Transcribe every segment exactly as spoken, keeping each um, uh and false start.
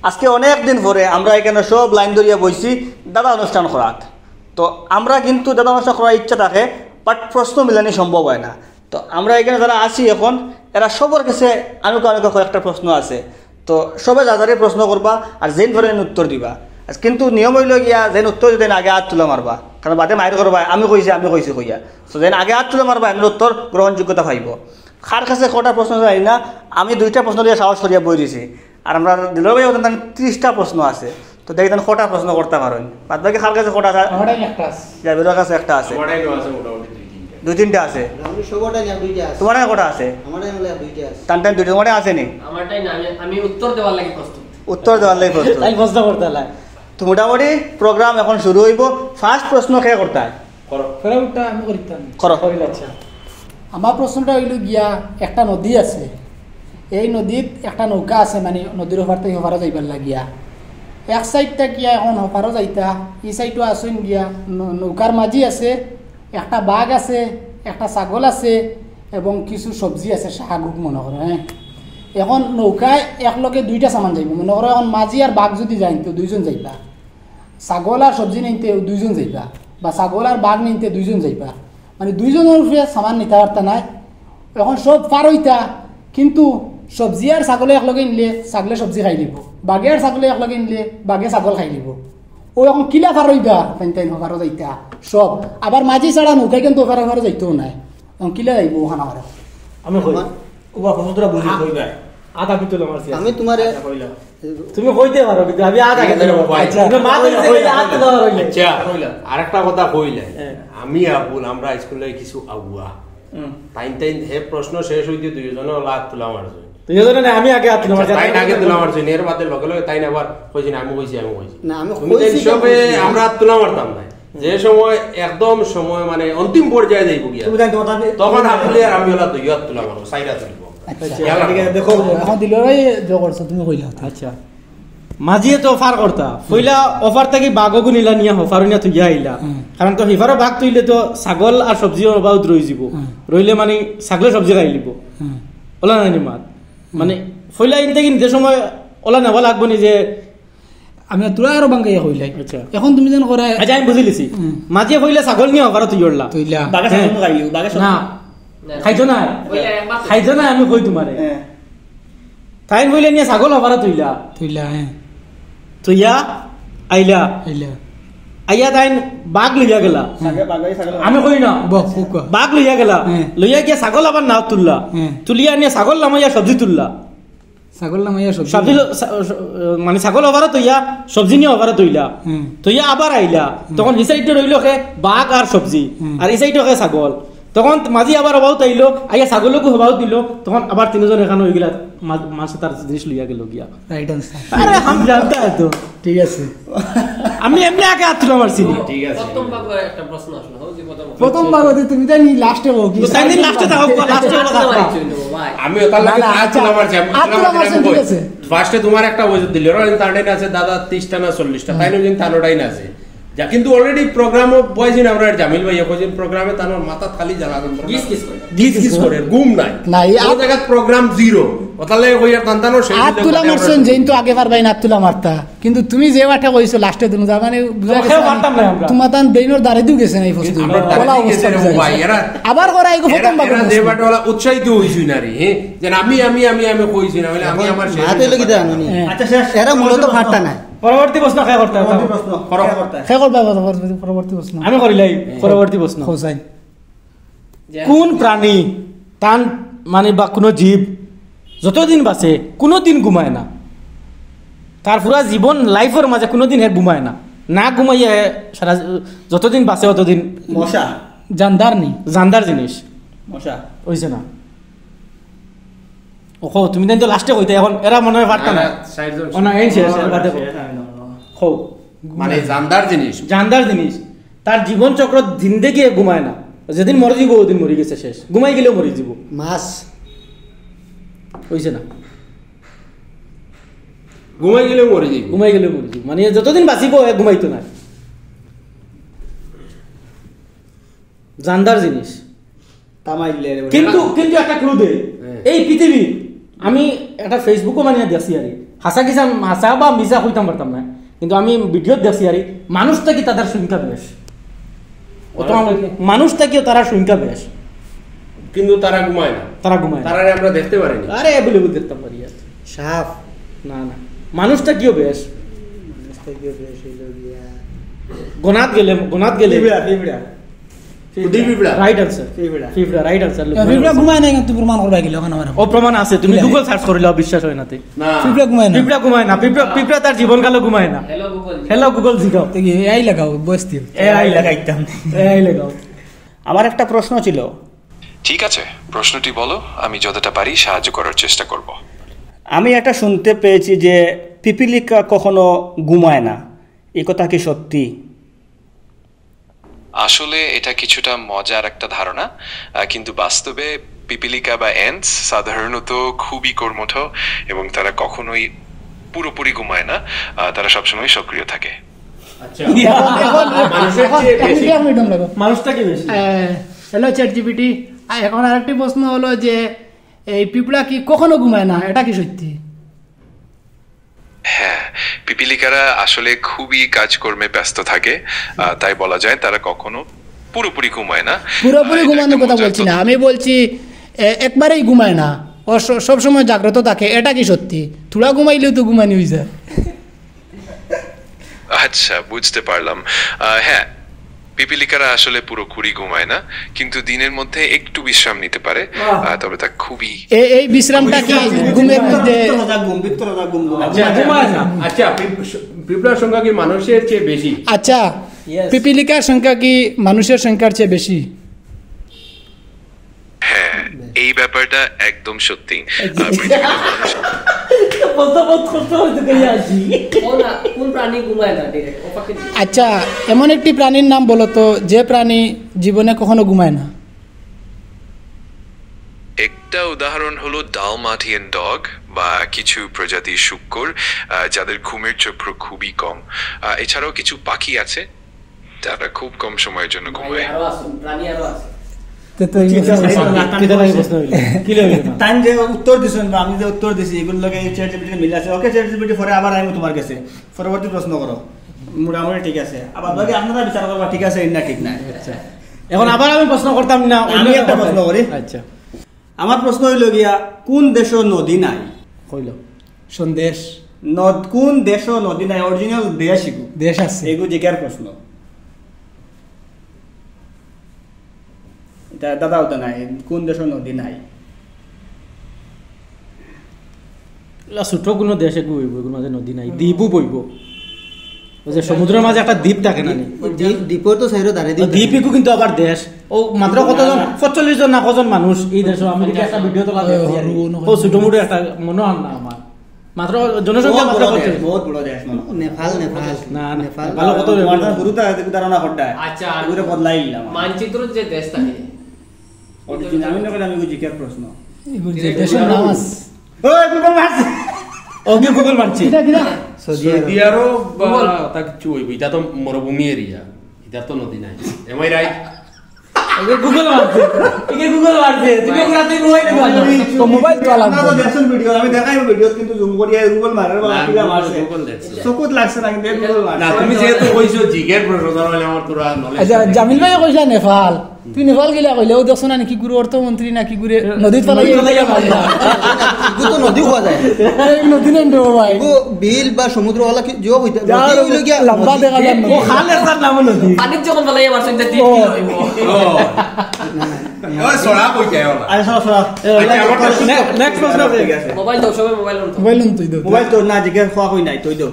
আজকে অনেক দিন পরে আমরা এখানো সব লাইন ধরিয়া বইছি দাদা অনুষ্ঠান করাত। তো আমরা কিন্তু দাদা অনুষ্ঠান করার ইচ্ছা থাকে, বাট প্রশ্ন মিলানি সম্ভব হয় না। তো আমরা এখানো যারা আছি এখন, এরা সবর কাছে আনুকা আনুকা কয়েকটা প্রশ্ন আছে। তো সবে যা যারে প্রশ্ন করবা, আর যেইন পারো এইন উত্তর দিবা। আর কিন্তু নিয়ম অইলো গিয়া, যেইন উত্তর দিতে আগে আত তুলা মারবা, কারণ বাদে মাইর করবা, "আমি কইছি, আমি কইছি" কইয়া। তো যেইন আগে আত তুলা মারবা, এনর উত্তর গ্রহণযোগ্যতা পাইবো। কার কাছে কটা প্রশ্ন জানি না, আমি দুইটা প্রশ্ন দিয়া সাহস করিয়া বই দিছি। আর আমরা দিলর ভাই ওখানে ত্রিশটা প্রশ্ন আছে। তো দেখি তান কটা প্রশ্ন করতা পারইন। বাদ বাকি কার কাছে কটা আছে? আমার টাইম একটা আছে। জাবিরর কাছে একটা আছে। আমার টাইমও আছে মোটামুটি দুই তিনটা। দুই তিনটা আছে। আমি সবটা নিয়ে দুইটা আছে। তোমার টাইম কটা আছে? আমার টাইম হলে দুইটা আছে। তান টাইম দুইটা, তোমার টাইম আছে নি? আমার টাইম না, আমি, আমি উত্তর দেওয়ার লাগি প্রস্তুত। উত্তর দেওয়ার লাগি প্রস্তুত। তাই প্রশ্ন করতে লাগে। তো মোটামুটি প্রোগ্রাম এখন শুরু হইব। ফার্স্ট প্রশ্ন কে করতা? করো। ফেরাউটটা আমি করিতাম। করো। করিল, আচ্ছা। আমার প্রশ্নটা হইল গিয়া, একটা নদী আছে, এই নদীত একটা নৌকা আছে, মানে নদীর ওপার থেকে ওপারও যাইবার লাগিয়া। এক সাইড থাকিয়া এখন ওপারও যাইতা, এই সাইডও আছইন গিয়া, ন-, নৌকার মাঝি আছে, একটা বাঘ আছে, একটা ছাগল আছে এবং কিছু সবজি আছে, শাক উক মনে করো, হ্যাঁ। এখন নৌকায় এক লগে দুইটা সামান যাইব, মনে করো এখন মাঝি আর বাঘ যদি যাইন তো দুইজন যাইবা, ছাগল আর সবজি নিতে দুইজন যাইবা, বা ছাগল আর বাঘ নিতে দুইজন যাইবা, মানে দুইজনের উপরে সামান নিতে পারতা নাই। এখন সব পার হইতা, কিন্তু সবজি আর ছাগলে এক লগে নিলে ছাগলে সবজি খাই লিব, বাঘে আর ছাগলে এক লগে নিলে বাঘে ছাগল খাই লিব। ও এখন কিলা পার হইবা? তাইন তাইন হবারও যাইতা সব, আবার মাঝি ছাড়া নৌকায় কিন্তু ওপারে ওপারে যাইতেও নাই। এখন কিলা যাইব ওখানে আমার? আমি কই। আমার ওবা কত তোরা বুঝি আ- কই ভাই? আধা পিতল আমার শেষ। আমি তোমারে আচ্ছা, কইলাম। তুমি কইতে পারো, কিন্তু আমি আধা ঠিক আছে, কেন? ভাই। আচ্ছা। তুমি মাথা দিতে গেলে আধা দেওয়া হইলে। আচ্ছা, কইলাম। আরেকটা কথা কইলে, হ্যাঁ। আমি আবুল, আমরা স্কুলে কিছু আগুয়া। হুম। তাইন তাইন হে প্রশ্ন শেষ হইতে দুইজনে ওলা আত তুলা মারছে। দুইজনে না, আমি আগে আত তুলা মারছি। তাইন আগে তুলা মারছে, এর বাদে লগে লগে তাইন আবার কইছি না, আমি কইছি, আমি কইছি। না, আমি তুমি কইছি তাইন তো সবে কইছি। আমরা আত তুলা মারতাম না। যে সময় একদম সময় মানে অন্তিম পর্যায়ে যাইব গিয়া, তুমি জানো তোমার তাতে তখন আপনি আর আমি ওলা তো ইয়াত তুলা মারবো, সাইডা তুলবো। আচ্ছা, ইয়ালা। ঠিক আছে, দেখো। এখন দিল ভাই জো করছো, তুমি কইলা। আচ্ছা। মাঝিয়ে তো ফার করতা। পইলা অফার থাকি বাঘ গুনিলা নিয়া হফার নিয়া তুই আইলা। হুম। কারণ তো হিফারও বাঘ তুইলে তো ছাগল আর সবজিও বহুত রই যাব। হুম। রইলে মানে ছাগলে সবজি খাই লিব। হুম। ওলা নাই নি মাত। মানে পইলা ইন থাকি নিতে সময় ওলা নেওয়া লাগবো নি যে আমি তোরা আরো বাঙ্গাইয়া কইলাই। আচ্ছা। এখন তুমি যেন করায় আচ্ছা, আমি বুঝি লিছি। হুম। মাঝিয়ে পইলা ছাগল নিয়া হফার তুই উড়লা। তুইলা। বাঘে ছাগল হ্যাঁ। খাইলিব, বাঘে সব না। না। খাইতো না। পইলা একবার তো খাইতো না, আমি কই তোমারে। হ্যাঁ। তাইন পইলা নিয়া ছাগল হফার তুইলা। তুইলা, হ্যাঁ। তুইয়া আইলা। আইলা। আইয়া তাইন বাঘ লইয়া গেলা। ছাগল, বাঘ, ছাগল। আমি কই না। বাহ, খুব কম। বাঘ লইয়া গেলা। হ্যাঁ। লইয়া গিয়া ছাগল আবার না তুললা। হ্যাঁ। তুলিয়া নিয়া ছাগল লামাইয়া সবজি তুললা। ছাগল লামাইয়া সবজি সবজি তুললা। ল-, সা-, স-, মানে ছাগল হফার তুইয়া সবজি নিয়া হফার তুইলা। হুম। তুইয়া আবার আইলা। হুম। তখন হি সাইডে রইল খে বাঘ আর সবজি। হুম। আর ই সাইডে খে ছাগল। তখন মাঝি আবার হবাউত আইলো, আইয়া ছাগলকু হবাউত দিল। তখন আবার তিনজন এখানে হয়ে গেলা, মা-, মাঝে তার জিনিস লইয়া গেল গিয়া। Right answer. আরে, হাম জানতা হ্যায় তো। ঠিক আছে। আমি এমনি আগে আত তুলা মারছি নি। ঠিক আছে। প্রথম ভাগে একটা প্রশ্ন আসলো, হো, যে প্রথম প্রথম ভাগে। ভাগে তুমি জানি লাস্টে হোক। তো তাই দিন লাস্টে থাকো, লাস্টে হলো থাকো। আমি ওটার লাগে না, না, আত তুলা আচ্ছা, মারছি, আমি আত তুলা মারছি, ঠিক আছে। ফার্স্টে তোমার একটা অজুহাত দিল, ওরা তার টাইম আছে দাদা তিরিশটা না চল্লিশটা, তাই না, তার টাইম আছে। যা, কিন্তু already প্রোগ্রামও বয়সিন আমরা জামিল ভাই, এখন প্রোগ্রামে তার মাথা খালি জ্বালা যন্ত্রণা। গিস গিস করে। গিস গিস করে, ঘুম নাই। না, এই ও আত- জায়গাত প্রোগ্রাম জিরো। ওটালে ওই আর তান্তানো সেই আত তুলা মারছেন, যেইন তো আগে পারবাই না আত তুলা মারতা। কিন্তু তুমি যে বাটা কইছো লাস্টে তুমি যা মানে বুঝা গেছে, মারতাম না আমরা। তোমার তান বেইনর দাঁড়ে দিও গেছে না এই বস্তু। আমরা দাঁড়ে ওলা দিও গেছে অবস্থা রে বুঝা ভাই, গেছে। এরা আবার করা এগো এরা, ফতম এরা বাগো যে দিছে। বাটা ওলা উৎসাহিত হইছি না রে, হ্যাঁ? যে আমি, আমি, আমি, আমি কইছি না, বলে আমি আমার শেষ মাতে হইছে। লগি দেন উনি। হ্যাঁ। আচ্ছা, শেষ। এরা মূলত পারতা না। পরবর্তী প্রশ্ন কে করতে হবে? পরবর্তী প্রশ্ন করো। কে করতে হবে? কে করবে পরবর্তী, পরবর্তী প্রশ্ন? আমি করিলাই। হ্যাঁ। পরবর্তী প্রশ্ন। হোসাইন। যে কোন প্রাণী তান মানে বা কোনো জীব যতদিন বাঁচে কোনোদিন ঘুমায় না? তার পুরা জীবন লাইফর মাঝে কোনোদিন হে ঘুমায় না। না ঘুমাইয়া হে সারা যতদিন বাঁচে অতদিন মশা। জানদার নি? জানদার জিনিস। মশা। হইছে না? ওখো, তুমি তাইন তো লাস্টে কইতে, এখন এরা মনে হয় পারতা না। না, না, side জন। ও না, এই শেষ, না, এর বাদে না, কও। না, না, না। কও। মানে জানদার জিনিস। জানদার জিনিস। তার জীবন চক্র জিন্দেগি ঘুমায় না। যেদিন মরে দিব, ওদিন মরে গেছে শেষ। ঘুমাই গেলেও মরে দিব। মাছ। হইছে না? ঘুমাই গেলেও মরে দিব। ঘুমাই গেলেও মরে দিব। মানে যতদিন বাঁচিব, এ ঘুমাইতো না। জানদার জিনিস। তামাইলে রে। কিন্তু, কিন্তু একটা ক্লু দে। হ্যাঁ। এই পৃথিবী, আমি একটা Facebookও বানিয়ে দেখছি আর কি। হাছা কিছা, হাছা বা মিছা কইতাম পারতাম না, কিন্তু আমি ভিডিওত দেখছি আর মানুষ থাকি তারার সংখ্যা বেশ। ও তো আমার মানুষ থাকিও তারার সংখ্যা বেশ। কিন্তু তারা ঘুমায় না। তারা ঘুমায় না। তারারে আমরা দেখতে পারিনি। আরে, available দেখতাম পারি আর। সাপ। না, না। মানুষ থাকিও বেশ। মানুষ থাকিও বেশ হইল গিয়া। গনাত গেলে, গনাত গেলে। পিঁপড়া, পিঁপড়া। পিঁপড়া। Right answer. পিঁপড়া। পিঁপড়া, রাইট আনসার। পিঁপড়া ঘুমায় না, কিন্তু প্রমাণ করবা গেলে ওখানে আমার। ও প্রমাণ আছে, তুমি পিঁপড়া। Google search করিলাও, বিশ্বাস হয় না তে। না। পিঁপড়া ঘুমায় না। পিঁপড়া ঘুমায় না, পিঁপড়া, পিঁপড়া তার জীবনকালো ঘুমায় না। Hello Google। হ্যালো Google জিগাও। দেখি, এআই লাগাও, বস দিও। এআই লাগাইতাম। এআই লাগাও। আমার একটা প্রশ্ন ছিল। ঠিক আছে, প্রশ্নটি বলো, আমি যতটা পারি সাহায্য করার চেষ্টা করব। আমি এটা শুনতে পেয়েছি যে পিপিলিকা কখনো ঘুমায় না, এই কথা কি সত্যি? আসলে এটা কিছুটা মজার একটা ধারণা, আহ, কিন্তু বাস্তবে পিপিলিকা বা অ্যান্টস সাধারণত খুবই কর্মঠ এবং তারা কখনোই পুরোপুরি ঘুমায় না। আহ, তারা সবসময় সক্রিয় থাকে। আচ্ছা। এখন, এখন, মানুষের এখন চেয়ে বেশি। এটা আমি ঢং লাগো। মানুষটা কি বেশি? আহ, হ্যালো চ্যাট জিপিটি, আহ, এখন আরেকটি প্রশ্ন হলো যে এই পিঁপড়া কি কখনো ঘুমায় না, এটা কি সত্যি? হ্যাঁ, পিপিলিকারা আসলে খুবই কাজকর্মে ব্যস্ত থাকে, আহ, তাই বলা যায় তারা কখনো পুরোপুরি ঘুমায় না। পুরোপুরি আহ, এটা ঘুমানোর একটা কথা মজার বলছি না, তথ্য। আমি বলছি এ, একবারেই ঘুমায় না, ও স-, সবসময় জাগ্রত থাকে, এটা কি সত্যি? থুড়া ঘুমাইলেও তো ঘুমানি হয়ে যায়। আচ্ছা, বুঝতে পারলাম। আহ, হ্যাঁ, পিপিলিকারা আসলে পুরোপুরি ঘুমায় না, কিন্তু দিনের মধ্যে একটু বিশ্রাম নিতে পারে। বাহ। আহ, তবে তা খুবই এ-, এই বিশ্রামটা কি ঘুমের মধ্যে? ভিতরে থাকা ঘুম, ভিতরে থাকা ঘুম, ঘুম। আচ্ছা, আচ্ছা। ঘুমায় না। আচ্ছা, পিপ-, পিঁপড়ার সংখ্যা কি মানুষের চেয়ে বেশি? আচ্ছা, Yes। পিপিলিকার সংখ্যা কি মানুষের সংখ্যার চেয়ে বেশি? হ্যাঁ, এই ব্যাপারটা একদম সত্যি। আহ, পৃথিবীতে মানুষ প্রশ্ন বহুত কষ্ট হইতে গেলে আসি। কোন, কোন প্রাণী ঘুমায় না direct? ও পাখি। আচ্ছা, এমন একটি প্রাণীর নাম বলো তো, যে প্রাণী জীবনে কখনো ঘুমায় না। একটা উদাহরণ হলো ডালমাটিয়ান ডগ বা কিছু প্রজাতির শুক্কর, আহ, যাদের ঘুমের চক্র খুবই কম। আহ, এছাড়াও কিছু পাখি আছে, তারা খুব কম সময়ের জন্য ঘুমায়। আরো আছে, প্রাণী আরো আছে। তে তো এই ঠিক আছে, প্রশ্ন, না, না, কিতা লাগে প্রশ্ন হইলো? কি লাগে না? তাই যে উত্তর দিছেন বা আমি যে উত্তর দিছি, এগুলোর লগে এই চ্যাট জিপিটির মিল আছে। ওকে, চ্যাট জিপিটি, পরে আবার আমি তোমার কাছে পরবর্তী প্রশ্ন করো। মোটামুটি ঠিক আছে। আবার বাকি আপনারা বিচার করবা, ঠিক আছে, না ঠিক না। আচ্ছা। এখন আবার আমি প্রশ্ন করতাম না, অন্য আমি একটা কথা। প্রশ্ন করি। আচ্ছা। আমার প্রশ্ন হইল গিয়া, কোন দেশো নদী নাই? কইলো। সন্দেশ। নদ-, কোন দেশো নদী নাই? Original দেশ এগু। দেশ আছে। এগু জিকার প্রশ্ন। এটা দাদা ওটা নাই, কোন দেশো নদী নাই? এলা ছোট কোনো দেশ এগু অইবো, এগুর মাঝে নদী নাই, দ্বীপও বইবো। ওই যে সমুদ্রের মাঝে একটা দ্বীপ থাকে না নি? দ্বীপ, দ্বীপর তো সাইডো দাঁড়াই দ্বীপ দ্বীপ থাকে। এগু কিন্তু আবার দেশ। ও মাত্র কতজন? না, না। পঁয়তাল্লিশ জন না কজন মানুষ এই দেশো? আমি কিন্তু একটা ভিডিও তোলা দেখছি আর কি। ও, ও, ও, ও। ও ছোট মোটো একটা মনে হয় না আমার। মাত্র জনসংখ্যা বহুত মাত্র বড় দেশ, পঁয়তাল্লিশ। বহুত বড় দেশ মনে হয়। নেপাল, নেপাল। না, না, নেপাল। নেপাল কত তোমার তো গুরুত্ব আছে, তুমি ধারণা করতে হয়। আচ্ছা, আর এগুলো বদলাই দিলাম। মানচিত্র যে দেশ থাকে। Original, আমি না করে আমি বুঝি কে প্রশ্ন। এগুলো যে দেশের নাম আছে। ওই Google মারছে। ওকে Google মারছে। কিতা, কিতা? সৌদি আরব। সৌদি আরব বা Google। তা কিছু হইব, এটা তো মরুভূমি এরিয়া, এটা তো নদী নাই। Am I right? ওকে Google মারছে। একে Google মারছে। তুমি ওকে রাতে ঘুমাই দিবা। তো মোবাইল তো আলাদা। না, তো দেখছেন ভিডিও, আমি দেখাই ভিডিও, কিন্তু জুম করিয়া Google মারে বা না, কিলা Google, মারছে। Google দেখছি। চকুত লাগছে না, কিন্তু Google মারছে। না, তুমি যেহেতু কইছো জিগের প্রশ্ন, তাহলে আমার তোরা knowledge আচ্ছা, নাই। জামিল ভাই কইলা নেপাল। তুই নেপাল গেলে কইলে, ও দেখছো না নাকি গুরু অর্থমন্ত্রী নাকি গুরে নদীত ফালাই নদীত ফালাই মারলা। এগু তো নদী কওয়া যায়। এই নদী নেই রে ভাই। এগু বিল বা সমুদ্র ওলা কি জোয়াব হইতে যা নদী রে, হইলো গিয়া লম্বা নদী। দেখা যায় ও নদী। খাল এটার নাম নদী। পানিত যখন ফালাই মারছেন, যে দ্বীপ ও। কি হইব? ও। ওই সরা কই যায় ওলা? আরে সরা, সরা। এ, আচ্ছা, আমার তো নে-, next প্রশ্ন। ঠিক আছে। মোবাইল দাও, সবাই মোবাইল অন করো। মোবাইল অন তুই দে। মোবাইল তো না, জিজ্ঞেস করা কই নাই, তুই দে।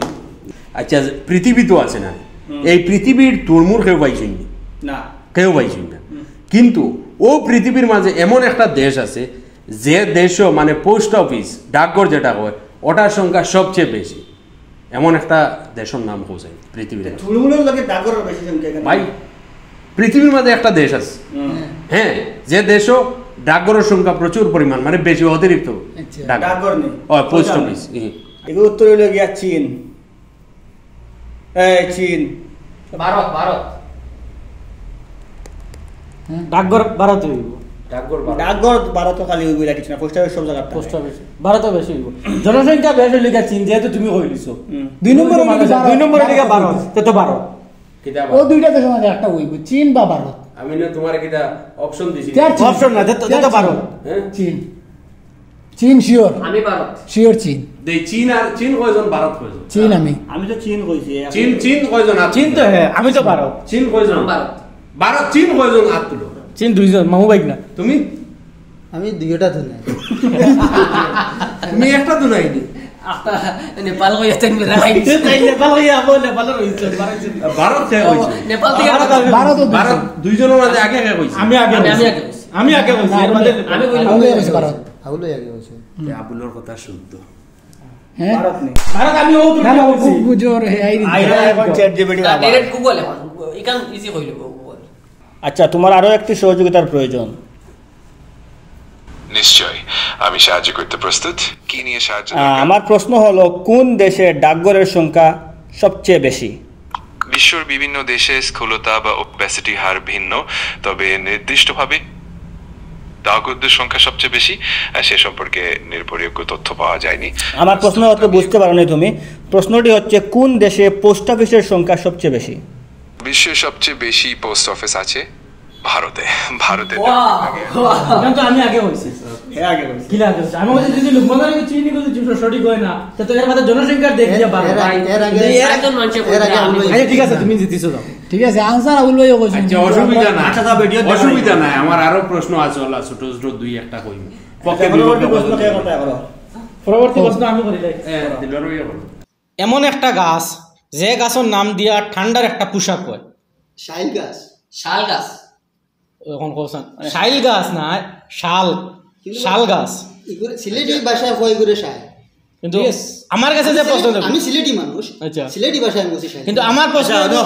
আচ্ছা, পৃথিবী তো আছে না? হুম। এই পৃথিবীর তুড়মুড় কেউ পাইছইন নি? না। কেউ পাইছইন না। হুম। কিন্তু ও পৃথিবীর মাঝে এমন একটা দেশ আছে, যে দেশও মানে পোস্ট অফিস, ডাকঘর যেটা হয়, ওটার সংখ্যা সবচেয়ে বেশি। এমন একটা দেশর নাম কও চাই পৃথিবীর মাঝে। তুড়মুড়র লগে ডাকঘরর বেশি সংখ্যা এখানে। ভাই, পৃথিবীর মাঝে একটা দেশ আছে। হুম। হ্যাঁ, যে দেশও ডাকঘরর সংখ্যা প্রচুর পরিমাণ, মানে বেশি, অতিরিক্ত আচ্ছা। ডাক। ডাকঘর নেই। ও, পোস্ট অফিস। হুম। এগুলো উত্তর হইল গিয়া চীন। এই চীন। ভারত, ভারত। হ্যাঁ। ডাকঘর ভারত হইব। ডাকঘর ভারত। ডাকঘর ভারত খালি ওইগুলা কিছু না, পোস্ট অফিস সব জায়গা। পোস্ট অফিস ভারতও বেশি হইব। জনসংখ্যা বেশ হইলে গিয়া চীন, যেহেতু তুমি কইলিছো। হুম। দুই নম্বরে ভারত। দুই নম্বরে দিকে ভারত, তে তো ভারত। কিতা ও দুইটা দেশের মাঝে একটা হইব, চীন বা ভারত। আমি না তোমার কিতা অপশন দিছি? কে আর চীন? অপশন না, তে তো- তে তো ভারত। হ্যাঁ? চীন, চীন শিওর। আমি ভারত। শিওর চীন। দেই চীন আর চীন কয়জন, ভারত কয়জন? চীন আমি। আমি তো চীন কইছি। চীন, চীন কয়জন? আর চীন তো হ্যাঁ, আমি তো ভারত। চীন কয়জন? ভারত। ভারত চীন কয়জন? আর তুলো। চীন দুইজন, মামু ভাই না। তুমি? আমি দুইটা তো নাই। তুমি একটা তো নাইনি। আপনার নেপাল কইয়া তাই মেরা খাই দিছে। তাই নেপাল হইয়া আবো, নেপালে রইছে, বারইছে। ভারত কে কইছে? নেপাল থেকে ভারত, ভারত ভারত দুইজনের মাঝে আগে কে কইছে? আমি আগে আমি, আমি কইছি। আগে কইছি। আমি আগে কইছি। আমি, এর আমি, মধ্যে আমি কইলাম। আবুল হয়ে গেছে ভারত। এ আবুলর কথা শুদ্ধ। হ্যাঁ। ভারত নেই। ভারত আমি ও না না, ও খুব গুজর হে আই। আইরা এখন চ্যাট জিপিটি না, direct Google এখন। এখান ইজি কইলে Google। আচ্ছা, তোমার আরো একটি সহযোগিতার প্রয়োজন। নিশ্চয়, আমি সাহায্য করতে প্রস্তুত। কি নিয়ে সাহায্য আহ, দরকার? আমার প্রশ্ন হলো, কোন দেশে ডাকঘরের সংখ্যা সবচেয়ে বেশি? বিশ্বর বিভিন্ন দেশে স্থূলতা বা ওবেসিটি হার ভিন্ন, তবে নির্দিষ্টভাবে ডাকঘরদের সংখ্যা সবচেয়ে বেশি, আহ, সে সম্পর্কে নির্ভরযোগ্য তথ্য পাওয়া যায়নি। আমার প্রশ্ন হয়তো বুঝতে পারোনি তুমি। প্রশ্নটি হচ্ছে, কোন দেশে পোস্ট অফিসের সংখ্যা সবচেয়ে বেশি? বিশ্বের সবচেয়ে বেশি পোস্ট অফিস আছে ভারতে। ভারতে বাহ, বাহ। কিন্তু আমি আগে কইছি। হে আগে বলছি। কিলা আগে কইছি? আমি বলছি যদি লুকমান আলী চিনি বলতে যদি সঠিক হয় না, তা তো এর মধ্যে জনসংখ্যার দেখ দিয়া পারো। এর আগে, এর আগে, এই একজন মানুষের এর আগে আমি আবুল আচ্ছা, ঠিক আছে, তুমি জিতিছো যাও। ঠিক আছে, আনসার আবুল ভাইও কইছেন। আচ্ছা, অসুবিধা নাই। আচ্ছা, তা ভিডিও দেখা অসুবিধা নাই, আমার আরো প্রশ্ন আছে, ওলা ছোট ছোট দুই একটা কইম। আচ্ছা, পরবর্তী প্রশ্ন কে কথা করো? পরবর্তী প্রশ্ন আমি করি, দেখ। এ, দিলর ভাই বলো। এমন একটা গাছ, যে গাছের নাম দিয়া ঠান্ডার একটা পোশাক হয়। শাইল গাছ। শাল গাছ। এখন কওছান, শাইল গাছ না, শাল, শাল গাছ। ইগুরে সিলেটি ভাষায় কয় ইগুরে শাইল। কিন্তু আমার কাছে যে প্রশ্ন দেখো, আমি সিলেটি মানুষ। আচ্ছা। সিলেটি ভাষায় আমি বলছি শাইল। কিন্তু আমার প্রশ্ন আচ্ছা, হলো,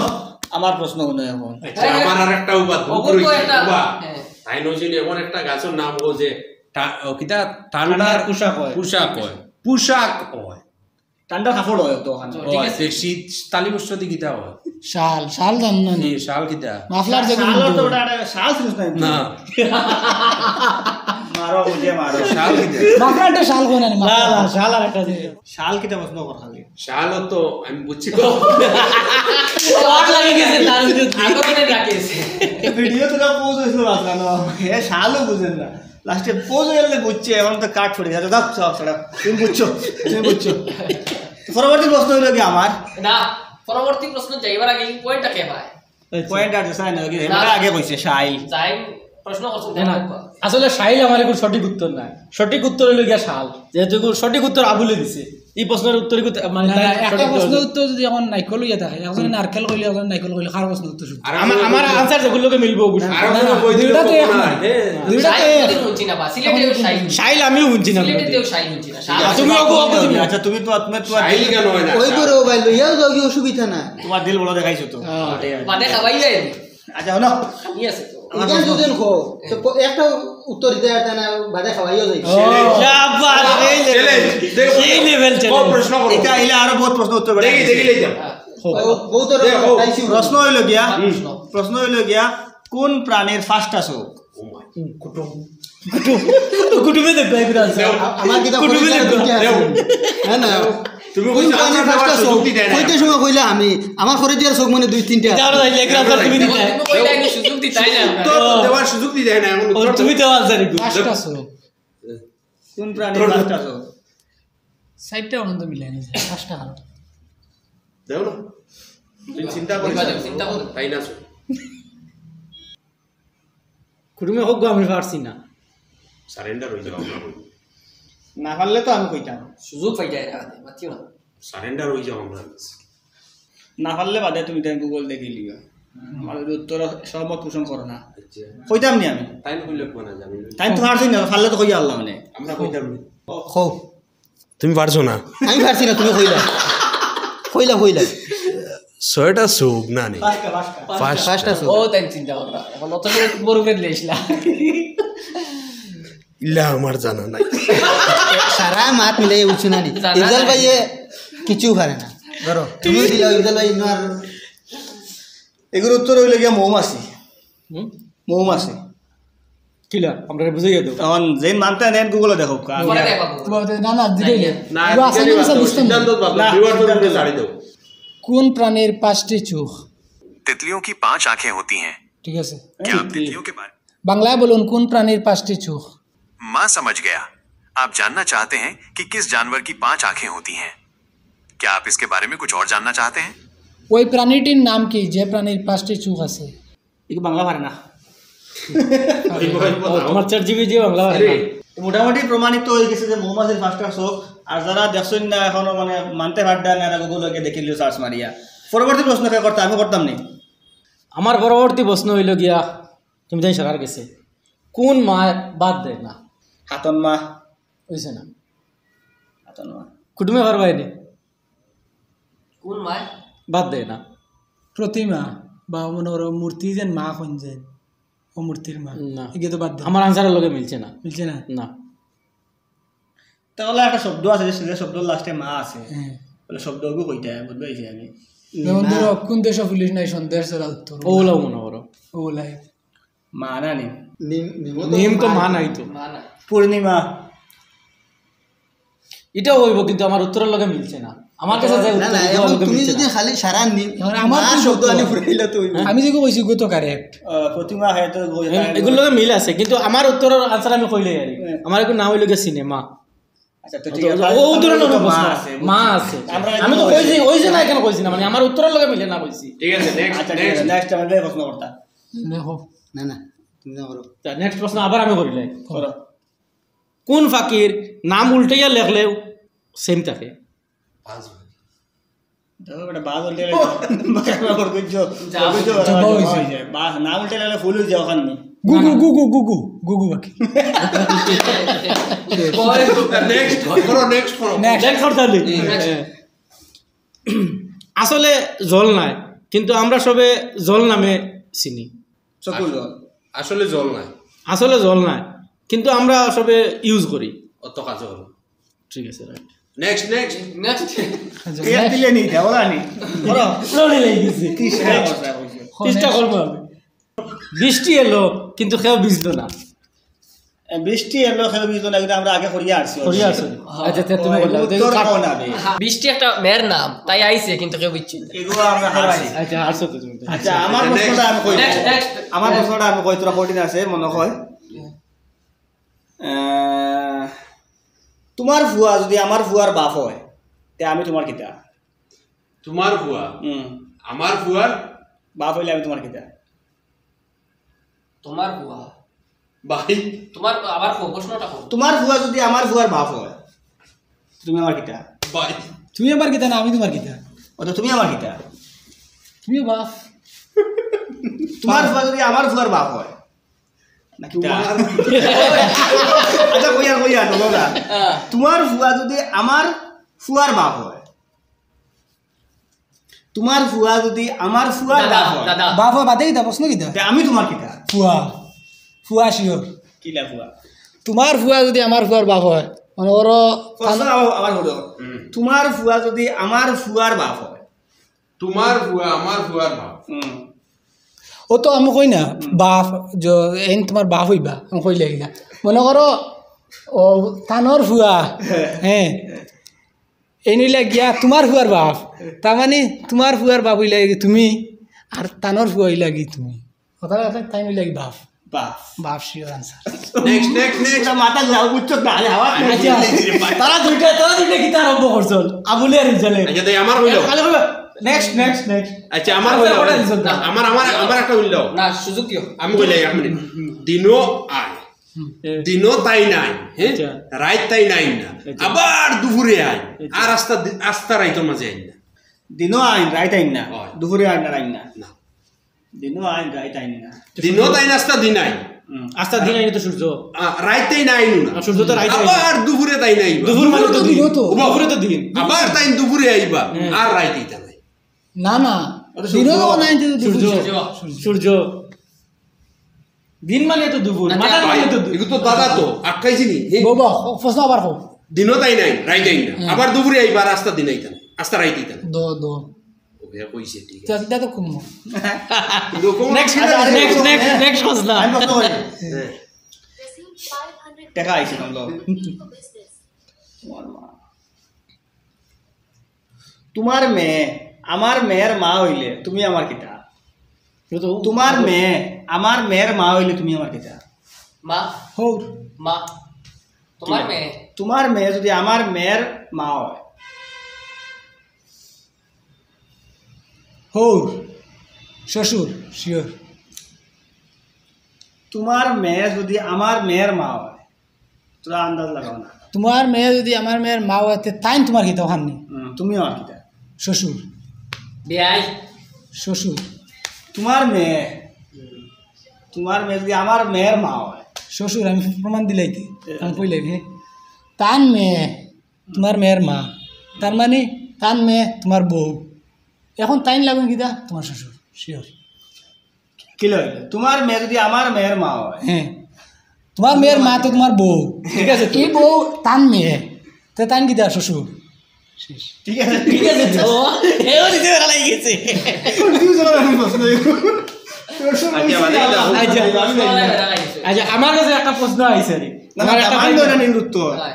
আমার প্রশ্ন হলো এখন। আচ্ছা, আমার আর একটা উবা, অবুল তো একটা, উবা। হ্যাঁ। তাই নজিল এমন একটা গাছর নাম ও যে টা-, ও কিতা? ঠান্ডার ঠান্ডার পোশাক হয়। পোশাক হয়। পোশাক হয়। ঠান্ডার কাপড় হয় তো ওখানে। ঠিক হয়, আছে। তে শীত, তালি উৎসব দি কিতা হয়? শাল, শাল জানো না নি? এই শাল কিতা? মাফলার যে শাল তো ওটা একটা শাল ছিল না? না। মারো, বুঝে মারো। শাল কিতা? মাফলারটা শাল কয় না নি, না, মাফলার। না, শাল আর একটা জিনিস। শাল কিতা প্রশ্ন কর খালি? শাল তো আমি বুঝছি। শর্ট লাগে গেছে তার ভিতরে। আগমনে ডাকেছে। ভিডিও তো না পোজ হয়েছিল মাঝখানে। এ শালও বুঝেন না। লাস্টে পোজ হইলে বুঝছে, এখন তো কাট পড়ে যাচ্ছে। দাও, সব সেটা। তুমি বুঝছো, তুমি বুঝছো। তো পরবর্তী প্রশ্ন হইলো কি আমার? না, পরবর্তী প্রশ্ন যাইবার আগে এই পয়েন্টটা কে পায়? পয়েন্ট আর চাই না, কি এবার আগে কইছে শাইল। জাইম প্রশ্ন করছেন, না, না, জাইম। আসলে শাইল আমার এখন সঠিক উত্তর নাই। সঠিক উত্তর হইলো গিয়া শাল, যেহেতু এখন সঠিক উত্তর আবুলে দিছে। এই প্রশ্নের উত্তর কি, মানে, না, তাই না, একটা সঠিক প্রশ্ন উত্তর। উত্তর যদি এখন নাইকল হইয়া থাকে, একজনে নারকেল কইলে, একজনে নাইকল কইলে, কার প্রশ্ন উত্তর শুদ্ধ? আর আমার, আমার আনসার যেগুলোকে মিলবো অবশ্যই। আর কোনো বই দিল দুইটা তো না, এক না। হ্যাঁ। দুইটা তো শাইল এক। কোনোদিন শুনছি না বা সিলেটে শাইল। শাইল আমিও বুঝছি না। সিলেটেতেও শাইল শুনছি না। শাল আর তুমি ওগো, ওগো তুমি। আচ্ছা, তুমি তো, তুমি তো শাইল কেন হয় না? ওই করে ও ভাই লইয়াও যাও, কি অসুবিধা না। তোমার দিল বড় দেখাইছো তো। বাদে খাওয়াই যায়। আচ্ছা, হলো। ঠিক আছে তো। এটা যদি কো, তো প-, একটা উত্তর দিতে পারতে না, বাদে খাওয়াইও যাই। শাবাশ, এই level। Challenge, দেখো। এই level challenge। কম প্রশ্ন করো। এটা আইলে আরো বহুত প্রশ্ন উত্তর বের দেখি, হইছে। দেখি, লই যাও। বউ তো দেখো। খাইছি। প্রশ্ন হইলো গিয়া, প্রশ্ন। প্রশ্ন হইলো গিয়া, কোন প্রাণীর পাঁচটা চোখ? কুটুম। কুটুমে দেখবে, এগুলো আছে। আমার কিতা কুটুমে পরিচয় দেখবে। দুইটা আছে। হ্যাঁ না? তুমি কোন কইছো প্রাণীর আমার পাঁচটা সুযোগ চোখ? দিতে না। কইতে সময় কইলা আমি, আমার করে দিয়ার চোখ মানে দুই তিনটা। এটা আরো যাইলে এগুলো আছে, তুমি দিতে। তুমি কইলে আমি সুযোগ দিতাই না। তো দেওয়ার সুযোগ দিতে না, এমন ও, উত্তর তুমি তো দেওয়া আছে নাকি? পাঁচটা চোখ। কোন প্রাণীর পাঁচটা চোখ? সাইডটা অন্ত মিলাই নিছে, পাঁচটা কারণ। দেও না। তুমি চিন্তা করি চিন্তা করো। তাই না চোখ। কুটুমে হোক গো, আমি পারছি না। সারেন্ডার হয়ে যাও আমরা। না পারলে তো আমি কইতাম। সুযোগ পাই যায় না, মাতিও না। সারেন্ডার হয়ে যাও আমরা। না পারলে বাদে তুমি তাই গুগল দেখে লিবা। আমার যদি উত্তর সহমত পোষণ করো না। আচ্ছা। কইতাম নি আমি। তাই না কইলে কোন জানি। তাই তো পারছি না, পারলে তো কইয়া আল্লাহ মানে। আমরা কইতাম নি। কও। তুমি পারছো না? আমি পারছি না, তুমি কইলা। কইলা, কইলা। ছয়টা চোখ না নি? পাঁচটা। পাঁচটা চোখ। ও, তাই চিন্তা করবা। এখন অত করে বড় করে দিলে ইসলা। ইলা আমার জানা নাই। সারা মাত মিলাই উঠছো না নি। জানা ইফজাল নাই। ভাইয়ে কিছু পারে না। ধরো, তুমি দিলাও, ইফজাল ভাই ইনো আর এগুলোর উত্তর হইলো গিয়া মৌমাছি। মৌমাছি। কিলা, আমরা বুঝাইয়া দেও। তখন যেন মানতে নেন, Google-ও দেখো। পরে দেখবা Google। না, না, দিকে না, না, এবার আসলে দিকে বুঝতে সিদ্ধান্ত না। বাবা, না, viewer সিদ্ধান্ত করে না। ছাড়ি দেও। কোন প্রাণীর পাঁচটি চোখ? तितलियों की पांच आंखें होती हैं। ঠিক আছে। क्या आप तितलियों के बारे বাংলায় বলুন, কোন প্রাণীর পাঁচটি চোখ? मैं समझ गया। आप जानना चाहते हैं कि किस जानवर की पांच आंखें होती हैं? क्या आप इसके बारे में कुछ और जानना चाहते हैं? ওই প্রাণীটির নাম কি, যে প্রাণীর পাঁচটি চোখ আছে? এগুলো বাংলা পারে না। ও, তোমার ChatGPT বাংলা পারে না। তো মোটামুটি প্রমাণিত হয়ে গেছে যে মৌমাছির পাঁচটা চোখ। আর যারা দেখছেন না এখনো, মানে, মানতে পারবেন না, এরা Google-এ গিয়ে দেখে লিও search মারিয়া। পরবর্তী প্রশ্ন কে করতে? আমি করতাম নি। আমার পরবর্তী প্রশ্ন হইল গিয়া, তুমি জানি সারার গেছে, কোন মা ভাত দেয় না? হাতন মা। হইছে না? হাতন মা। কুটুমে পারবায় নি? কোন মায়? ভাত দেয় না। প্রতিমা বা মনে করো মূর্তি যেন মা কইন যেন, ও মূর্তির মা। না। এগুলো তো বাদ দেয়। আমার answer-এর লগে মিলছে না। মিলছে না? না। তাহলে একটা শব্দ আছে, যে, যে শব্দর last-এ মা আছে। হ্যাঁ। বলে শব্দ ওগু কইতে হয়, বুঝতে পারছি আমি। যেমন না। ধরো, কোন দেশে পুলিশ নাই, সন্দেশ ছাড়া উত্তর। ওলাও মনে করো। ওলাই। মা না নি? নিম, নিম তো নিম তো মা মা নাই। নাই তো। মা নাই। পূর্ণিমা। এটাও হইব, কিন্তু আমার উত্তরর লগে মিলছে না। আমার কাছে যে না, উত্তর, না, এগুলোর এখন লগে তুমি মিলছে যদি না। খালি সারা নিম, এখন আমার মা তো শব্দ উত্তর। আনি ফুরাইলে তো হইব। আমি যেগুলো কইছি, ওগুলো তো correct। আহ, প্রতিমা হয় তো ওই এম-, এগুলোর লগে মিল আছে, কিন্তু আমার উত্তরর answer আমি কইলে আর কি। হ্যাঁ। আমার এখন নাম হইল গিয়ে সিনেমা। আচ্ছা, তো ঠিক আছে। ও, ও উত্তরর লগে মা প্রশ্ন। আছে, মা বুঝছি। আছে। আমরা আমি তো একটু কইছি, ওই যে না, এখানে কইছি না, মানে আমার উত্তরর লগে মিলে না কইছি। ঠিক আছে, next, আচ্ছা, ঠিক আছে, next। Next আমার ভাই প্রশ্ন করতা। দেখো। না, না, তুমি না করো। তা next প্রশ্ন আবার আমি করিলাই। করো। কোন পাখির নাম উল্টাইয়া লেখলেও same থাকে? বাজ। দেখো বেটা, বাজ উল্টে গেলে বাজ আমার বুঝছো? যা বুঝছো? যা হয়ে যায়। বাজ, নাম উল্টে গেলে ফুল হয়ে যায় ওখানে। গুগু, গুগু, গুগু, গুগু পাখি। Next, করো, next করো। Next। Next করতে হবে। Next। আসলে জল নাই, কিন্তু আমরা সবে জল নামে চিনি। চকুর জল। আসলে জল নাই। আসলে জল নাই, কিন্তু আমরা সবে use করি। অত কাজ হলো। ঠিক আছে, right। Next, next। Next। আচ্ছা, এক next। দিলে নি, দেওয়া নি। করো। লড়ে লেগে গেছে। ত্রিশটা কথা কইছে। ত্রিশটা করবো আমি। বৃষ্টি এলো, কিন্তু কেউ ভিজলো না। এ, বৃষ্টি এলো, কেউ ভিজলো না, কিন্তু আমরা আগে করিয়া আসছি। করিয়া আসছি। আচ্ছা, তে তুমি বললাম, উত্তর উত্তর কোন হবে? বৃষ্টি একটা মেয়ের নাম, তাই আইছে, কিন্তু কেউ ভিজছে না। এগুলো আমরা হারছি। আচ্ছা, হারছো তো তুমি। আচ্ছা, আমার next। প্রশ্নটা আমি কই। Next, next। আমার প্রশ্নটা আমি কই, তোরা কঠিন আছে, মনে হয়। আহ, তোমার ফুয়া যদি আমার ফুয়ার বাপ হয়, তে আমি তোমার কিতা? তোমার ফুয়া? হুম। আমার ফুয়ার? বাপ হইলে আমি তোমার কিতা? তোমার ফুয়া। ভাই। তোমার আবার কও, প্রশ্নটা কও। তোমার ফুয়া যদি আমার ফুয়ার বাপ হয়, তুমি আমার কিতা? ভাই। তুমি আমার কিতা না, আমি তোমার কিতা? ও তো তুমি আমার কিতা? তুমিও বাপ। তোমার ফুয়া যদি আমার ফুয়ার বাপ হয়, না কিতা? তোমার আচ্ছা, কইয়া, কইয়া, বলো না। হ্যাঁ। তোমার ফুয়া যদি আমার ফুয়ার বাপ হয়, তোমার ফুয়া যদি আমার ফুয়ার দাদা, বাপ হয়, দাদা। বাপ হয় বাদে কিতা, প্রশ্ন কিতা? তে আমি তোমার কিতা? ফুয়া। ফুয়া sure। কিলা ফুয়া? তোমার ফুয়া যদি আমার ফুয়ার বাপ হয়, মনে করো, প্রশ্ন আবার, আবার হলো। হুম। তোমার ফুয়া যদি আমার ফুয়ার বাপ হয়। তোমার ফুয়া আমার ফুয়ার বাপ। হুম। ও তো আমি কই না, হুম। বাপ, য-, এইন তোমার বাপ হইবা, আমি কইলে কিনা। মনে করো, ও, তানর ফুয়া, হ্যাঁ। এইন অইলা গিয়া তোমার ফুয়ার বাপ। তার মানে তোমার ফুয়ার বাপ অইলা গি তুমি, আর তানর ফুয়া অইলা গি তুমি। কথা কথা তাই অইলা গি বাপ। বাপ। বাপ sure answer। Next, next, next। এটা মাথা যাও, বুঝছো না, আরে হাওয়া আচ্ছা, তারা দুইটা, তারা দুইটা কিতা আরম্ভ করছন? আবুলে আর ইজালে। আচ্ছা, তাই আমার হইলো। খালি বলো, next, next, next। আচ্ছা, আমার আচ্ছা, হইলো। ওটা দিছো না। আমার, আমার, আমার একটা হইলো। না, সুযোগ দিও। আমি কইলাই এক মিনিট। দিনও আয়। হুম। দিনও তাই নাই, হ্যাঁ? আচ্ছা। রাইত তাই নাই না। আচ্ছা। আবার দুপুরে আয়। আচ্ছা। আর আস্তা দি-, আস্তা রাইতর মাঝে আইন না। দিনও আইন, রাইত আইন না। হয়। দুপুরে আইন না, আইন না। না। দিনও আইন, রাইত আইন না। দিনও তাই না, আস্তা দিন আইন। হুম। আস্তা দিন আইন তো সূর্য। আ, রাইত তাই না আইন না। আর সূর্য তো রাইত আইন। আবার দুপুরে তাই নাই। দুপুর মানে তো দিন। দিনও তো। দুপুরে তো দিন। আবার তাই দুপুরে আইবা। হুম। আর রাইত আইতা নাই। না, না। ওটা দিনও সূর্য। তো নাই, কিন্তু দুপুর। সূর্য। সূর্য। দিন মানে তো দুপুর, না, মাথার না, মানে তো দুপুর। এগুলো তো দাদা তো, আটকাইছি নি। এই বাবা, প্রশ্ন আবার হোক। দিনও তাই নাই, রাইত আইন না। হুম। আবার দুপুরে আইবা, আর আস্তা দিন আইতা না। আস্তা রাইত আইতা না। দো, দো। ওকে, কইছে, ঠিক আছে। তা, তা তো কম। কিন্তু কম next, আচ্ছা, আচ্ছা, next, next, next প্রশ্ন। আমি প্রশ্ন করি। হ্যাঁ। টেকা আইছে, নাম লো। তোমার মেয়ে আমার মেয়ের মা অইলে তুমি আমার কিতা? তোমার মেয়ে আমার মেয়ের মা অইলে তুমি আমার কিতা? মা। হৌর। মা। তোমার মেয়ে। তোমার মেয়ে যদি আমার মেয়ের মা অয়। হৌর। শ্বশুর। শিওর। তোমার মেয়ে যদি আমার মেয়ের মা অয়, তোরা আন্দাজ লাগাও না। তোমার মেয়ে যদি আমার মেয়ের মা অয়, তে তাইন তোমার কিতা অখান নি? হুম, তুমি আমার কিতা? শ্বশুর। বিয়াই। শ্বশুর। তোমার মেয়ে, তোমার মেয়ে যদি আমার মেয়ের মা অয়। শ্বশুর, আমি প্রমাণ দিলাইতে, এ। আমি কইলাই, হ্যাঁ। তান মেয়ে, তোমার মেয়ের মা, তার মানে তান মেয়ে তোমার বউ। এখন তাইন লাগইন কিতা? তোমার শ্বশুর। শিওর। কিলা অইলো? তোমার মেয়ে যদি আমার মেয়ের মা অয়। হ্যাঁ। তোমার মেয়ের মা তো তোমার বউ। ঠিক আছে, এই বউ তান মেয়ে। তে তাইন কিতা? শ্বশুর। শেষ। ঠিক আছে, ঠিক আছে তো। এও দিতে বেড়া লাগি গেছে। Confuse অওয়ার আমি প্রশ্ন। আচ্ছা, মানে, আচ্ছা, আচ্ছা, আমার কাছে একটা প্রশ্ন আইছে রে। না, না, আমার একটা দামান প্রশ্ন। দয় না, নিরুত্তর। হয়।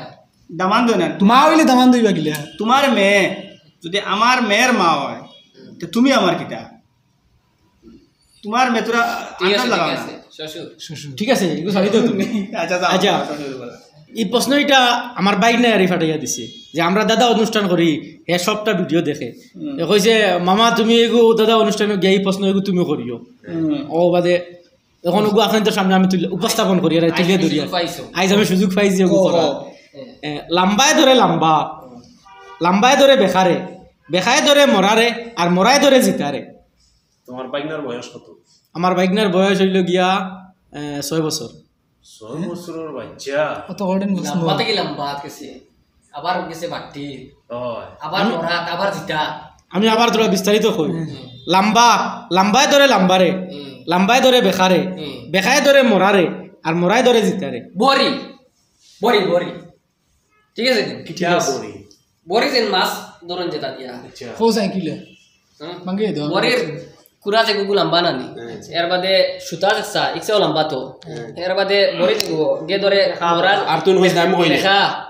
দামান দয় না। মা অইলে দামান দইবা কিলা? তোমার মেয়ে যদি আমার মেয়ের মা অয়, তো তুমি আমার কিতা? তোমার মেয়ে তোরা ঠিক আছে, আন্দাজ লাগাও ঠিক না। আছে, শ্বশুর। শ্বশুর। ঠিক আছে, এগুলো ছাড়ি দাও তুমি। আচ্ছা, যাও, আচ্ছা। শ্বশুর বলো। এই প্রশ্ন এটা আমার বাইক নাই আর ফাটাইয়া দিছে যে আমরা দাদা অনুষ্ঠান করি, হে সবটা ভিডিও দেখে। হুম। এ কইছে, "মামা, তুমি এগু দাদা অনুষ্ঠানে গিয়া এই প্রশ্ন এগু তুমি করিও।" হুম। ও বাদে এখন ওগু আপনার সামনে আমি তুলে উপস্থাপন করি, আর তুলে ধরি। সুযোগ পাইছো। আইজ আমি সুযোগ পাইছি ওগু ও, করার। ও। এ, লাম্বায় ধরে লাম্বা, লাম্বায় ধরে বেকারে, বেকায় ধরে মরারে, আর মরায় ধরে জিতারে। তোমার বাইগনার বয়স কত? আমার বাইগনার বয়স অইলো গিয়া, এ, ছয় বছর। ছয় বছরর বাচ্চা? অত কঠিন প্রশ্ন। লাম্বা থাকি লাম্বা গেছে, আবার গেছে বাট্টি, হয়। আবার আমি মরাত, আবার জিতা। আমি আবার তোরা বিস্তারিত কই। হুম। লাম্বা, লাম্বায় ধরে লাম্বারে, হুম। লাম্বায় ধরে বেকারে, হুম। বেকায় ধরে মরারে, আর মরায় ধরে জিতারে। বড়ি, বড়ি, বড়ি। ঠিক আছে নি? ঠিক আছে। বড়ি। বড়ি যেন মাছ ধরন যেটা দিয়া। আচ্ছা। কও চাই কিলা? হুম? মাঙ্গে দো। বড়ির কুড়া যেগু লাম্বা নানি। হ্যাঁ। এর বাদে সুতা যেসা, ইকসাও লাম্বা তো। হ্যাঁ। এর বাদে বড়ি যেগু, গে ধরে মরা। আর তুই হইস না, আমি কইলে। রেখা।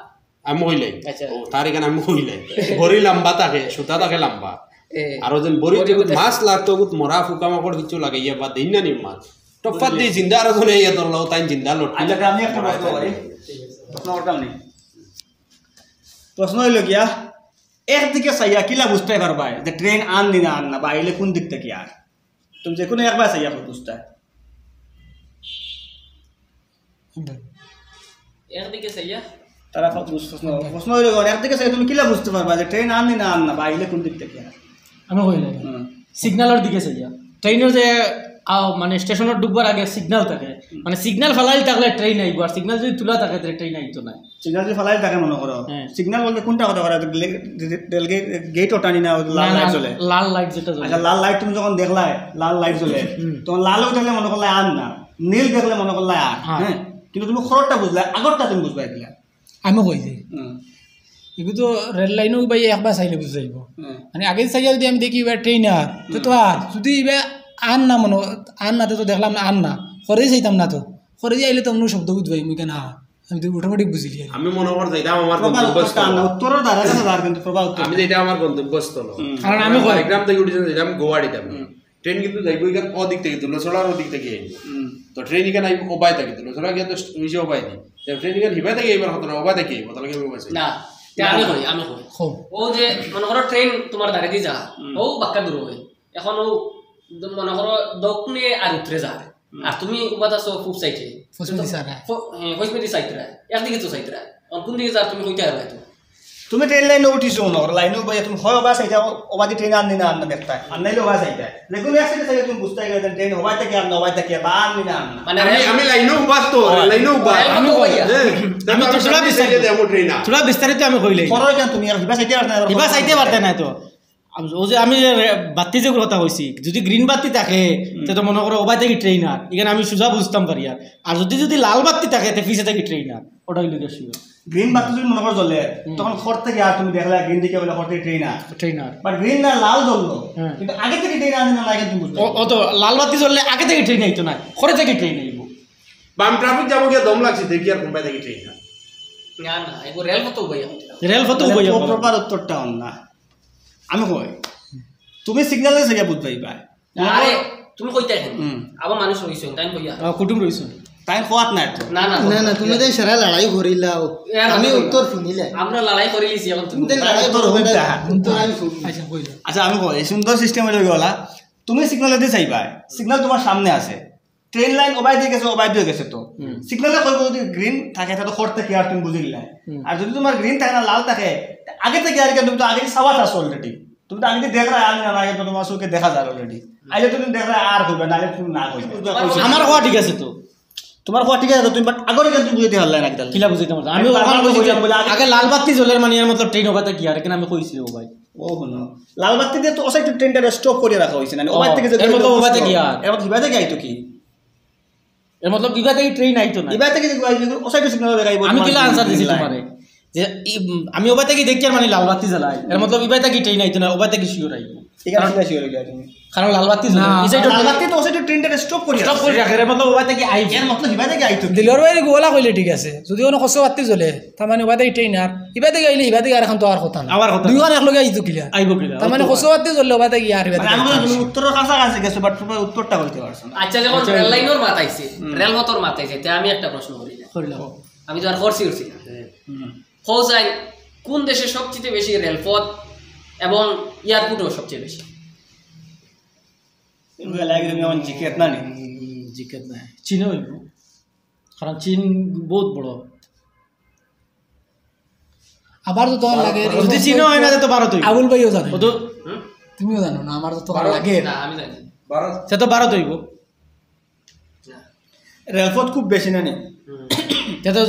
আমি কইলাই। আচ্ছা। ও, তার এখানে আমি কইলাই। বড়ি লাম্বা থাকে, সুতা থাকে লাম্বা। এ, আর ওজন বড়ি বড়ি যেগু থাকে। মাছ লাগতো, ওগুত মরা ফুকা মাকড় কিছু লাগাইয়া বা দেইন না নি মাছ। টপ্পাত দিয়ে জিন্দা আর ওজনে ইয়া ধরলো, তাই জিন্দা লটকিলা। আচ্ছা, আমি একটা প্রশ্ন করি। প্রশ্ন করতাম নি। প্রশ্ন অইলো গিয়া, একদিকে চাইয়া কিলা বুঝতায় পারবায় যে ট্রেন আন নি না আন না, বা আইলে কোন দিক থাকি আর? তুমি যেকোনো একবার চাইয়া বুঝতায়। একদিকে চাইয়া? তারা প্রশ্ন, প্রশ্ন অইলো গিয়া, একদিকে চাইয়া তুমি কিলা বুঝতায় পারবায় যে ট্রেন আন নি না আন না, বা আইলে কোন দিক থাকি আর? আমি কইলাই। হুম। সিগন্যালর দিকে চাইয়া। ট্রেনর যে, আ, মানে, স্টেশনর ঢুকবার আগে সিগন্যাল থাকে। হুম। মানে, সিগন্যাল ফালাইল থাকলে ট্রেন আইবো, আর সিগন্যাল যদি তুলা থাকে, তাহলে ট্রেন আইতো না। সিগন্যাল যদি ফালাইল থাকে, মনে করো। হ্যাঁ। সিগন্যাল বলতে কোনটা কথা করা? রেল-, রেল গে-, গেট ওটা নি না, লাল না, লাইট না, জ্বলে। লাল লাইট যেটা জ্বলে। আচ্ছা, লাল লাইট তুমি যখন দেখলায়, লাল লাইট জ্বলে, হুম। তখন লাল দেখলে মনে করলায় আন না, নীল দেখলে মনে করলায় আর, হ্যাঁ। হ্যাঁ? কিন্তু তুমি খরচটা বুঝলায়, আগরটা তুমি বুঝবায় কিলা? আমি কই যে, হুম। এগু তো রেল লাইনও ভাই একবার চাইলে বুঝা যাইবো। হুম। মানে আগে চাইয়া যদি আমি দেখি এবার ট্রেন আর, তো, হুম। তো আর যদি এবার আন না মনে, আন না তো দেখলাম না, আন না, করে চাইতাম না তো, করে আইলে তো অন্য শব্দ বুঝবাই, মুই কেন আ, আমি তো অটোমেটিক বুঝিলি আর। আমি মনে কর যাইতাম আমার প্রবাহ গন্তব্যস্থল। উত্তরটা না, উত্তরর দ্বারা কেন দ্বার কিন্তু প্রবাহ উত্তর। আমি যাইতাম আমার গন্তব্যস্থল। হুম। কারণ আমি আমার কই- বাড়িগ্রাম থেকে উঠে যাইতাম গোয়াড়িতে আমি। হুম। ট্রেন কিন্তু যাইবো এখান ওদিক থেকে, দুলাছড়ার ওদিক থেকে আইবো। হুম। তো ট্রেন এখানে আইবো ওবায় থেকে, দুলাছড়া গিয়া তো ওই যে ওবায় দি। তো ট্রেন এখানে হিবায় থেকে আইবার কথা না, ওবায় থেকে আইবো, তাহলে কি আমি ওবায় চাই? না, তে আমি কই, আমি কই। কও। ও যে মনে করো ট্রেন তোমার দাঁড়িয়ে দিয়ে যা, হুম। ও বাক্কা দূর হবে। এখন ও মনে করো দক্ষিণে আর উত্তরে যা। হুম। আর তুমি উবাত আছো পূব সাইডে। পশ্চিমে তো দিশা, হ্যাঁ। ফ-, হ্যাঁ, পশ্চিমে দিশা চাইতরা। একদিকে তো চাইতরা। এখন কোন দিকে যার তুমি কইতে পারবে তো? তুমি ট্রেন লাইনে উঠিছো মনে করো, লাইনে উবাই তুমি হয় ওবায় চাইতা, ওবাদি ট্রেন আন নি না আন না দেখতা, আর নাইলে ওবায় চাইতা। যে কোনো এক সাইডে চাইলে তুমি বুঝতে গেলে ট্রেন ওবায় থেকে আন না, ওবায় থেকে বা আন নি না আন না। মানে আমি, রেল আমি লাইনে উবাত তো, হয়। লাইনে উবাত। রেল আমি তো কই? হ্যাঁ। আমি তো আমি থোড়া সামনে বিস্তারিত, সাইডে যাবো ট্রেন আর। থোড়া বিস্তারিত আমি কইলে। করো কেন তুমি আর হিবা চাইতে পারতে না, হিবা চাইতে পারতে না তো। আম-, ও যে আমি যে রে-, বাতি যেগুলো কথা কইছি, যদি গ্রিন বাতি থাকে, হুম। তে তো মনে করো ওবায় থেকে ট্রেন আর। এখানে আমি সোজা বুঝতাম পারি আর। আর যদি, যদি লাল বাতি থাকে, তে পিছে থেকে ট্রেন আর। ওটা হইলো গিয়া শিওর। গ্রিন বাতি যদি মনে করো জ্বলে, হুম। তখন খর থেকে আর তুমি দেখলা গ্রিন দিকে বলে খর থেকে ট্রেন আর। ট্রেন আর। But গ্রিন না লাল জ্বললো, হ্যাঁ। কিন্তু আগে থেকে ট্রেন আনে না, না, কিন্তু বুঝতে ও, ও তো লাল বাতি জ্বললে আগে থেকে ট্রেন আইতো না, খরে থেকে ট্রেন আইবো। বাম ট্রাফিক যাবো গিয়া দম লাগছে, দেখি আর কোনবায় দেখি ট্রেন। না, না, এগু রেলপথো উবাইয়া। রেলপথো মানে উবাইয়া প- বলো। প্রপার উত্তরটা অন না। আমি কই, তুমি সিগনালে যাইয়া বুঝ পাইবা। আরে, তুমি কইতায় কেনে? হুম। আবার মানুষ রইছইন, তাইন কইয়া। আহ, কুটুম রইছে। তাইন কওয়াত নাই তো। না, না, না, না, তুমি তাই সারা লড়াই করিলাও। এ, আর আমি কথা উত্তর না। শুনিলে। আমরা লড়াই করিলিছি, এখন তুমি তুমি তাই লড়াই করো, বেটা। উত্তর আমি শুনি। আচ্ছা, কইলো। আচ্ছা, আমি কই, এই সুন্দর সিস্টেম অইলো গিয়া, তুমি সিগনালেদি যাইবা, সিগনাল তুমার সামনে আছে, ট্রেন লাইন ওবায়দি গেছে, ওবায়দি গেছে তো। সিগনালে কইবো যদি গ্রিন থাকে, তা তো খর থাকি আর তুমি বুঝিলায়। আর যদি তুমার গ্রিন থাকে না, লাল থাকে, আগে থাকি আর কি, তুমি তো আগে সাওয়াত আছো অলরেডি। তুমি তো আগে দেখরায়, আমি না, আগে তো তুমার চউখে দেখা যায় অলরেডি। আইলে তুমি দেখরায় আর কইবা, নাইলে তুমি না কইবা। আমার কওয়া ঠিক আছে তো। তুমার কওয়া ঠিক আছে তো, তুমি but আগরে কিন্তু বুঝাইতে পারলায় না কিতা। কিলা বুঝাইতাম পারছি? আমি আমি ওখানে বারবার বুঝি যে কইলাম বলে আগে আগে লাল বাতি জ্বলের মানে এর মতলব ট্রেন ওবায়দি গিয়ার, এখানে আমি কইছি ও ভাই। ও হুনো, লাল বাতি দিয়া তো ওসাইড ট্রেনটা স্টপ করিয়া রাখা অইছে না, ও, ওবায়দি গিয়া এর মতলব ওবায়দি গিয়ার। এবার ওবায়দি গিয়া আইতো কি? এর মতলব ইবায়দি ট্রেন আইতো না। ইবায়দি গিয়া ওসাইড সিগনাল দেখাইবো আমি তোমার কিলা আনসার দিছি লাইন। তুমারে? যে ই, উম, আমি ওবায়দি গিয়া দেখিয়ার মানে লাল বাতি জ্বালাই। এর মতলব ইবায়দি ট্রেন আইতো না, ওবায়দি গিয়া শিওর আইবো। ঠিক আছে, ঠিক আছে, শিওর অইলে তুমি। কারণ লাল বাতি জ্বলে। না। এই সাইডে লাল বাতি তো ওসাইড ট্রেনটা স্টপ করিয়া স্টপ করি রাখে, এর মতলব ওবায়দি আইবো। এর মতলব ইবায়দি আইতো কি? দিলর ভাই গুলা কইলে ঠিক আছে, যদি কোনো কসো বাতি জ্বলে, তার মানে ওবায়দি ট্রেন আর ইবায়দি আইলে ইবায়দি আর এখন তো আর কথা না। আবার কথা না। দুইখান একলগে আইতো কিলা? আইবো কিলা? তার মানে অত কসো বাতি জ্বললে ওবায়দি আর ইবায়দি মানে আমরা আইতো। তুমি উত্তরর কাছাকাছি গেছো, but তুমি উত্তরটা কইতে পারছো না। আচ্ছা, যখন রেল লাইনর মাত আইছে, রেলপথর মাত আইছে, তে আমি একটা প্রশ্ন করি না। করিলাম। আমি তো আর করছি, করছি না। কও চাই, কোন দেশে সবচেয়ে বেশি রেলপথ এবং এয়ারপোর্টও সবচেয়ে বেশি? এগুলা লাগে তুমি এখন জিকেত না নি? জিকেত না। চীনে অইবো। কারণ চীন বহুত বড়। আবার তো তোমার লাগে। যদি চীনে অয় না, তে তো ভারত অইবো। আবুল ভাইও জানে। ও তো হুম? তুমিও জানো না, আমার তো তোমার লাগে। না, আমি জানি। ভারত না। সে তো ভারত অইবো। রেলপথ খুব বেশি না নি? হুম। সে তো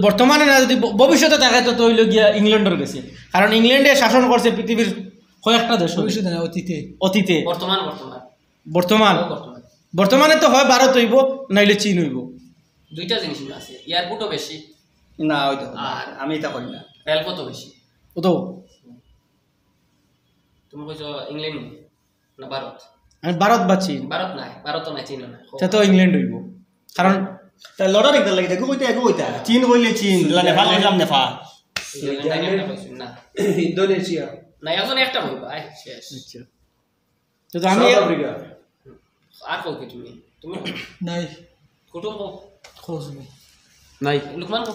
বর্তমানে না, যদি ভ-, ভবিষ্যতে থাকে তো, তো অইলো গিয়া ইংল্যান্ডর গেছে। কারণ ইংল্যান্ডে শাসন করছে পৃথিবীর কয়েকটা দেশ। ভবিষ্যতে না, অতীতে। অতীতে। বর্তমান, বর্তমান। বর্তমান। বর্তমান। বর্তমানে তো হয় ভারত অইবো, নাইলে চীন অইবো। দুইটা জিনিস আছে, এয়ারপোর্টও বেশি, না, ওই তো আর আমি এটা করি না। রেলপথও বেশি। ও তো তুমি কইছো ইংল্যান্ড না ভারত? আমি ভারত বা চীন। ভারত নাই, ভারত নাই, চীন নাই। সে তো ইংল্যান্ড অইবো। কারণ তা লড়া দেখতে লাগে, দেখো কইতে, এগো কইতা। চীন কইলে চীন, লা নেপাল কইলাম নেপাল। ইংল্যান্ড নাই, একটা কইছো না। ইন্দোনেশিয়া। না, এখন একটা কইবা, আয়, শেষ। আচ্ছা। তো, তো আমি সাউথ আফ্রিকা। আর কও কি তুমি? তুমি নাই। কুটুম কও। খোঁজ নেই। নাই। লুকমান কও।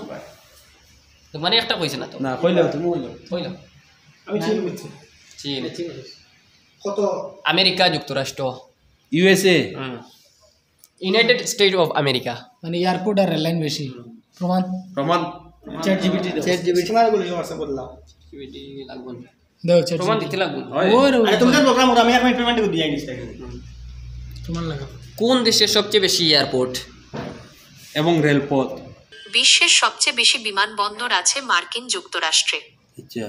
লুকমানে একটা কইছে না তো। না, কইলাও, তুমি কইলাও। কইলাম। আমি চীন কইছি। চীন। কত? আমেরিকা যুক্তরাষ্ট্র। ইউএসএ। হুম। United State of America. মানে এয়ারপোর্ট আর রেল লাইন বেশি। প্রমাণ? প্রমাণ। চ্যাট জিপিটি দাও। ChatGPT. সীমানা বলে আমার সাথে বললাম। লাগবো না। দাও চ্যাট প্রমাণ জিপিটি। দিতে লাগবো না। হয়। ওরে আরে তুমি তো প্রোগ্রাম, আমি এখন পেমেন্ট দিয়ে আইনি। প্রমাণ লাগাও। কোন দেশে সবচেয়ে বেশি এয়ারপোর্ট? এবং রেলপথ। বিশ্বের সবচেয়ে বেশি বিমানবন্দর আছে মার্কিন যুক্তরাষ্ট্রে। আচ্ছা।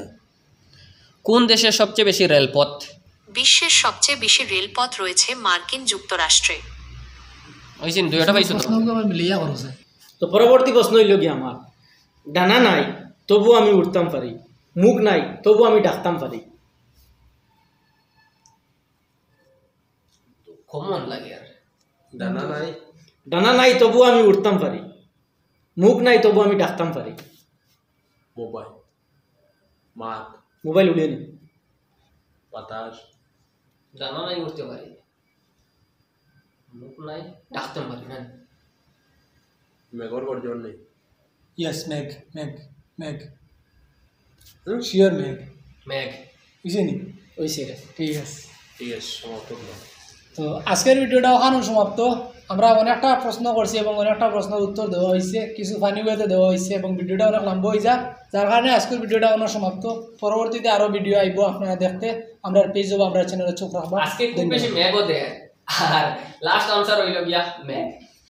কোন দেশে সবচেয়ে বেশি রেলপথ? বিশ্বের সবচেয়ে বেশি রেলপথ রয়েছে মার্কিন যুক্তরাষ্ট্রে। ওই যে দুইটা পাইছো তো? প্রশ্নগুলো আবার মিলিয়া করছে। তো পরবর্তী প্রশ্ন অইলো গিয়া আমার, ডানা নাই তবু আমি উড়তাম পারি, মুখ নাই তবু আমি ডাকতাম পারি। কমন লাগে আর। ডানা নাই। ডানা নাই তবু আমি উড়তাম পারি, মুখ নাই তবু আমি ডাকতাম পারি। মোবাইল। মাত। মোবাইল উড়ে না। বাতাস। ডানা নাই উড়তে পারি, মুখ নাই ডাকতে পারি না। মেঘর গর্জন নেই। ইয়েস, মেঘ, মেঘ, মেঘ। হুম? শিওর মেঘ। মেঘ। বুঝছে নি? অইছে। ঠিক আছে। ঠিক আছে, সমাপ্ত করলাম। তো আজকের ভিডিওটা ওখানেও সমাপ্ত। আমরা অনেকটা প্রশ্ন করছি এবং অনেকটা প্রশ্নের উত্তর দেওয়া হয়েছে, কিছু ফানি ওয়েতে দেওয়া হয়েছে এবং ভিডিওটা অনেক লম্বা হয়ে যায়, যার কারণে আজকের ভিডিওটা ওখানে সমাপ্ত। পরবর্তীতে আরও ভিডিও আইবো আপনারা দেখতে। আমরার পেজ বা আমরার চ্যানেলে চোখ রাখবা। আজকে খুব বেশি মেঘও দেয়, আর লাস্ট আনসার অইলো গিয়া মেঘ।